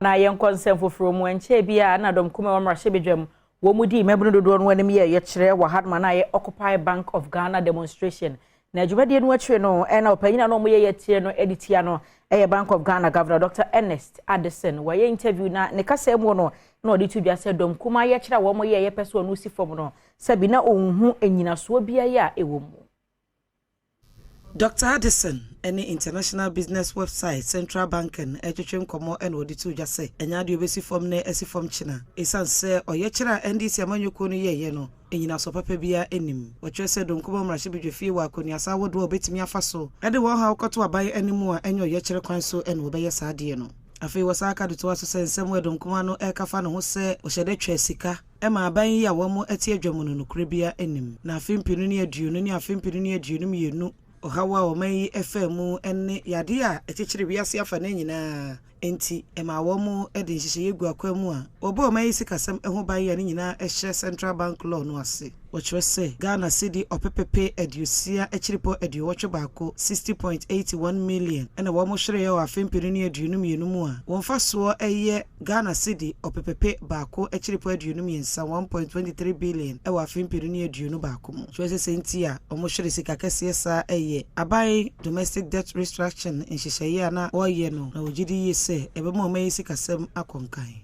Na yɛnkɔ nsɛm foforɔ mu. Nkyɛn bi a na dɔm kuma wɔ mmarahyɛbadwam wɔn mu di mmabunu dodoɔ no anim yɛ yɛkyerɛ wɔ ha na yɛ Occupy Bank of Ghana demonstration. Na dwumadie no akyire no, ɛna ɔpanyin a na wɔyɛ yɛ tie no de tia no ɛyɛ Bank of Ghana Governor Dr Ernest Addison. Wɔyɛ interview na ne kasa mu no na ɔde to dwa sɛ dɔm kuma yɛkyerɛ a wɔn yɛ yɛpɛ so ɔno si fam no, sɛbi na ɔnhu enyinasoɔ biara a ɛwɔ mu. Dr. Addison ne international business website Central Banking ɛtwetwe nkɔmmɔ, ɛna wɔde to dwa sɛ ɛnyɛ adeɛ obɛsi fam na ɛsi fam kyena, ɛsiane sɛ ɔyɛkyerɛ a NDC amanyɔkuo no yɛɛyɛ no, ɛnyinasoɔ papa biara anim. Wɔkyerɛ sɛ donkoma mmarahyɛbadwa fie wɔ akɔnuasa ahodoɔ a wɔbɛtumi afa so ɛde wɔn haw kɔto aban anim a ɛnyɛ ɔyɛkyerɛ kwan so ɛna wɔbɛyɛ saa adeɛ no. Afei wɔsan aka de toa so sɛ nsɛm wɔ dɔnkoma no ɛreka fa ne ho sɛ ɔhyɛ dɛ twa sika ɛma aban yi a wɔn te adwa mu no, nokorɛ biara anim. Na afe 2020 ne afe 2022 ɔhaw a ɔman yi ɛfaa mu ne yadeɛ a ɛkyekyere wiase afa no nyinaa nti, ɛma wɔn de nhyehyɛeɛ gu akwan mu a wɔbɔ ɔman yi sikasɛm ho ban a ne nyinaa ɛhyɛ Central Bank law no ase. Wɔkyerɛ sɛ Ghana cedi 81.81.81 60.81 million ɛna wɔn hwereɛ wɔ afe 2022 mu a wɔn fa soɔ ɛyɛ Ghana cedi 1.23.23 1.23 billion ɛwɔ afe 2021 mu. Kyerɛ sɛ sɛ nti a wɔn hwere sika kɛseɛ saa ɛyɛ aban domestic debt restructuring nhyehyɛeɛ a na wɔreyɛ no, na wɔgye di yie sɛ ɛbɛma ɔman yi sikasɛm akɔ nkan.